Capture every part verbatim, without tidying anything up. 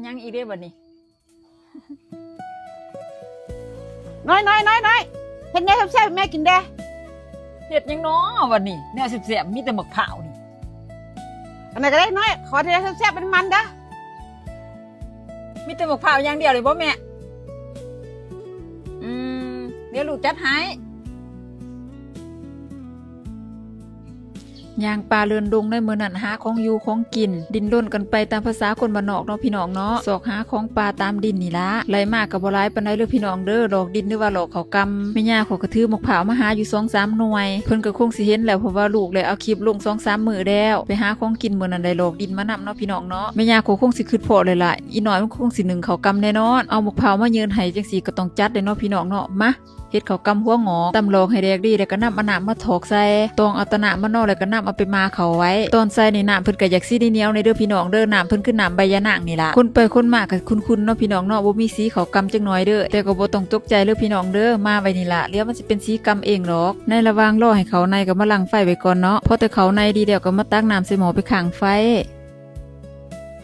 ยังอีกเด้บัดนี้ น้อยน้อยน้อยน้อย เฮ็ดแนวแซ่บๆให้แม่กินแด่ เฮ็ดหยังน้อบัดนี้ แนวแซ่บๆมีแต่บักพร้าวนี่ อันไหนก็ได้น้อย ขอแนวแซ่บๆเป็นมันเด้อ มีแต่บักพร้าวอย่างเดียวเลยบ่แม่ อืม เดี๋ยวลูกจัดให้ ย่างป่าเดินดงในมื้อนั้น หาของอยู่ของกิน ดิ้นรนกันไปตามภาษาคนบ้านนอกเนาะพี่น้องเนาะ ซอกหาของป่าตามดินนี่ล่ะ ไล่มาก็บ่หลายปานใดเด้อพี่น้องเด้อ หลอกดินหรือว่าหลอกข้าวกำ แม่ย่าข้อยก็ถือบักพร้าวมาหาอยู่สองสามหน่วย เพิ่นก็คงสิเห็นแล้ว เพราะว่าลูกได้เอาคลิปลงสองสามมื้อแล้ว ไปหาของกินมื้อนั้นได้หลอกดินมานำเนาะพี่น้องเนาะ แม่ย่าข้อยคงสิคิดพ้อเลยล่ะ อีน้อยมันคงสินึ่งข้าวกำแน่นอน เอาบักพร้าวมายื่นให้จั่งซี้ก็ต้องจัดเลยเนาะพี่น้องเนาะ มา เฮ็ดข้าวกำหัวงอก ตำหลอกให้แดกดี แล้วก็นำเอาน้ำมาถอกใส่ ต้องเอาแต่น้ำมันเนาะ แล้วก็นำเอาไปหม่าข้าวไว้ ตอนใส่นี่น้ำเพิ่นก็อยากสิเหนียวๆ แหน่เด้อพี่น้องเด้อ น้ำเพิ่นคือน้ำใบยะนางนี่ล่ะ คนไปคนมาก็ขุ่นๆ เนาะพี่น้องเนาะ บ่มีสีข้าวกำจักหน่อยเด้อ แต่ก็บ่ต้องตกใจเด้อพี่น้องเด้อ หม่าไว้นี่ล่ะ เดี๋ยวมันสิเป็นสีกำเองดอก ในระหว่างรอให้ข้าวในก็มาหลั่งไฟไว้ก่อนเนาะ พอแต่ข้าวในดีแล้วก็มาตักน้ำใส่หม้อไปข้างไฟ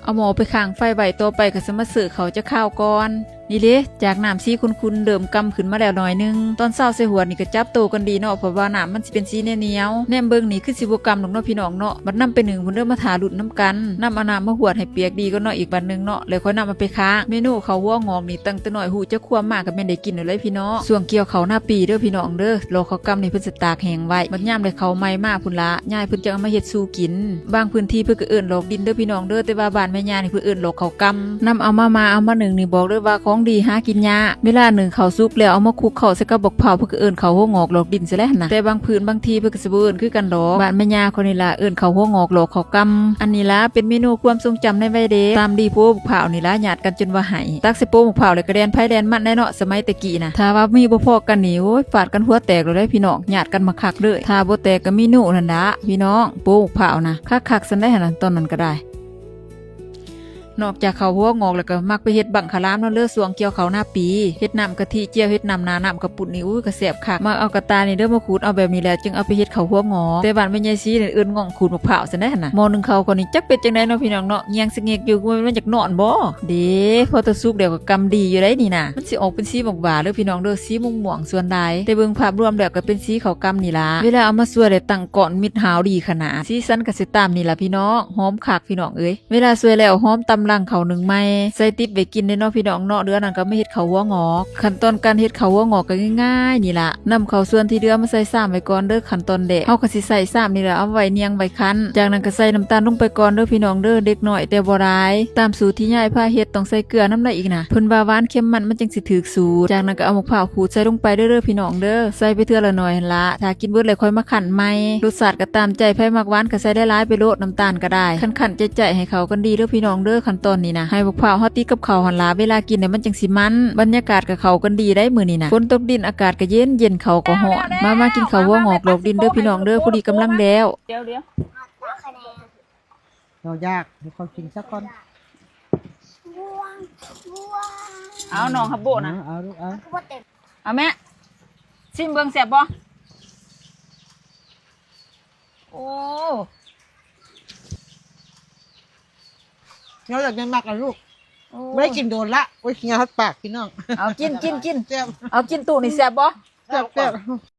เอาหม้อไปข้างไฟไว้ ต่อไปก็สิมาเสิร์ฟข้าวจักคาวก่อน นี่เด้ จากน้ำสีขุ่นๆ เริ่มกำขึ้นมาแล้วหน่อยหนึ่ง ตอนซาวใส่หวดนี่ก็จับโตกันดีเนาะ เพราะว่าน้ำมันสิเป็นสีเหนียวๆ แนมเบิ่งนี่คือสิบ่กำดอกเนาะพี่น้องเนาะ บัดนำไปนึ่งพุ้นเด้อ มาถ่าลุ้นนำกัน นำเอาน้ำมาหวดให้เปียกดีก่อนเนาะ อีกบัดหนึ่งเนาะ แล้วค่อยนำเอาไปค้าง เมนูข้าวหัวงอกนี่ตั้งแต่น้อยฮู้จักความมาก็แม่นได้กินแล้วเลยพี่น้อง ช่วงเกี่ยวข้าวนาปีเด้อพี่น้องเด้อ หลอกข้าวกำนี่เพิ่นสิตากแห้งไว้ บัดยามได้ข้าวใหม่มาพุ้นละ ยายเพิ่นจั่งเอามาเฮ็ดสู่กิน บางพื้นที่เพิ่นก็เอิ้นหลอกดินเด้อพี่น้องเด้อ แต่ว่าบ้านแม่ย่านี่เพิ่นเอิ้นหลอกข้าวกำ นำเอามาหม่าเอามานึ่งนี่บอกเลยว่าของดีหากินยาก เวลานึ่งข้าวสุกแล้วเอามาคลุกเข้าใส่กับบักพร้าว เพิ่นก็เอิ้นข้าวหัวงอกหลอกดินซะแล้วหั่นนะ แต่บางพื้นบางที่เพิ่นก็สิบ่เอิ้นคือกันดอก บ้านแม่ย่าข้อยนี่ล่ะเอิ้นข้าวหัวงอกหลอกข้าวกำ อันนี้ล่ะเป็นเมนูความทรงจำในวัยเด็ก ตามดีโพบักพร้าวนี่ล่ะ หยาดกันจนว่าไห้ ตักใส่โพบักพร้าวแล้วก็แล่นไผแล่นมันแหน่เนาะ สมัยแต่กี้นะ ถ้าว่ามีบ่พอกันนี่ โอ้ย ฟาดกันหัวแตกเลยเด้อพี่น้อง หยาดกันบักคักเลย ถ้าบ่แตกก็มีหนูนั่นล่ะพี่น้อง โพบักพร้าวนะ คักๆ ซั่นได้หั่นนะ ตอนนั้นก็ได้ นอกจากข้าวหัวงอกแล้วก็มักไปเฮ็ดบั้งข้าวหลามเนาะ เด้อ ช่วงเกี่ยวข้าวนาปี เฮ็ดน้ำกะทิเจียว เฮ็ดน้ำหน้าน้ำข้าวปุ้นนี่ อุ้ย ก็แซ่บคัก มาเอากระต่ายนี่เด้อ มาขูดเอาแบบนี้แหละ จึงเอาไปเฮ็ดข้าวหัวงอก แต่บ้านแม่ใหญ่ศรีนี่เอิ้นง่องขูดบักพร้าวซั่นได้หั่นนะ หม้อนึ่งข้าวข้อยนี่จักเป็นจั่งใดเนาะพี่น้องเนาะ แยงสะเง็กอยู่ มันอยากนอนบ่ เด้ พอแต่สุกแล้วก็กำดีอยู่ได้นี่นะ มันสิออกเป็นสีหมากหว้าเด้อพี่น้องเด้อ สีม่วงๆ ส่วนหลาย แต่เบิ่งภาพรวมแล้วก็เป็นสีข้าวกำนี่ล่ะ เวลาเอามาซั่วแล้วตั้งก้อนมิดหาวดีขนาด สีสันก็สิตามนี่ล่ะพี่น้อง หอมคักพี่น้องเอ้ย เวลาซั่วแล้วหอมตำลังข้าวนึ่งใหม่ ใส่ติดไว้กินเด้อเนาะพี่น้องเนาะ เดี๋ยวนั้นก็มาเฮ็ดข้าวหัวงอก ขั้นตอนการเฮ็ดข้าวหัวงอกก็ง่ายๆ นี่ล่ะ นำข้าวส่วนที่เหลือมาใส่ชามไว้ก่อนเด้อ ขั้นตอนแรก เฮาก็สิใส่ชามนี่ล่ะ เอาไว้เนียงไว้คั้น จากนั้นก็ใส่น้ำตาลลงไปก่อนเด้อพี่น้องเด้อ เล็กน้อยแต่บ่หลาย ตามสูตรที่ยายพาเฮ็ดต้องใส่เกลือนำได้อีกนะ เพิ่นว่าหวานเค็มมัน มันจั่งสิถูกสูตร จากนั้นก็เอาบักพร้าวขูดใส่ลงไปเด้อ เด้อพี่น้องเด้อ ใส่ไปเทื่อละหน่อยหั่นล่ะ ถ้ากินเบิดแล้วค่อยมาคั่นใหม่ รสชาติก็ตามใจ ไผมักหวานก็ใส่หลายๆ ไปโลด น้ำตาลก็ได้ คั่นๆ ใจ้ๆ ให้เข้ากันดีเด้อพี่น้องเด้อ ขั้นตอนนี้นะ ให้บักพร้าวเฮาติดกับข้าวหั่นล่ะ เวลากินเนี่ยมันจั่งสิมัน บรรยากาศก็เข้ากันดีได้มื้อนี้นะ ฝนตกดิน อากาศก็เย็นๆ ข้าวก็ฮ้อน มาๆ กินข้าวหัวงอกหลอกดินเด้อพี่น้องเด้อ พอดีกำลังแล้ว เดี๋ยวๆ เรายาก เดี๋ยวเขากินซะก่อน เอาน้องฮับโบนะ เอา เอาลูก เอา เอาแม่ ชิมเบิ่งแซ่บบ่ โอ้ เราอยากจะมักอ่ะลูก โอ้ ไม่ได้กินโดนละ โอ้ย เหี่ยวฮอดปากพี่น้อง เอากิน กิน กิน แซ่บ เอากินตู้นี่แซ่บบ่ แซ่บ แซ่บ